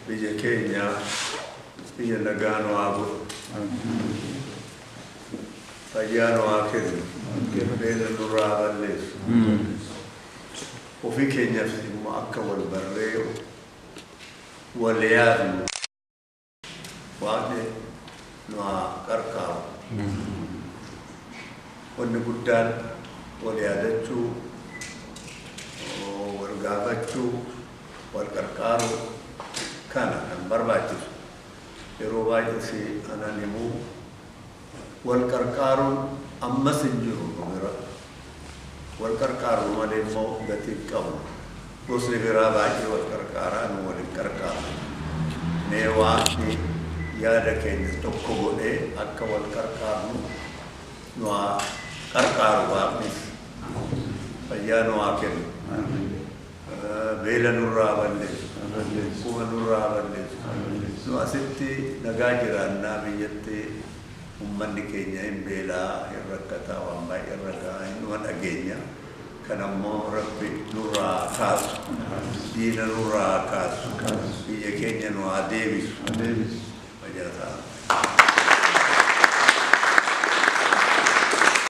Biyya keenya biyya nagaa nu haa godhu. Fayyaa nu haa kennu. Beela nurraa balleessu. Ofii keenyaaf immoo akka wal barree wal yaadnu Waaqni nu haa qarqaaru. Wanni guddaan wal yaadachuu, wal gaafachuu, wal qarqaaruu kana kan barbaachisu. Yeroo baay'ee si anan himuu wal qarqaaruun ammas hin jiru nu bira. Wal qarqaarru malee immoo gatii hin qabnu. Gosni biraa baay'ee wal qarqaaraa nu wal hin qarqaarru. Mee Waaqni yaada keenya tokko godhee akka wal qarqaarnu nu haa qarqaaru Waaqnis. Fayyaa nu haa kennu. Beela nurraa balleessu. Dhukkuba nurraa balleessu. Nu asitti nagaa jiraannaa biyyatti ummanni keenya hin beelaa, hin rakkataa, waan baay'ee irra gahaa hinuma dhageenya. Kana immoo Rabbi nurraa haa kaasu. Diina nurraa haa kaasu. Biyya keenya nu haa deebisu. Fayyaa ta'aa.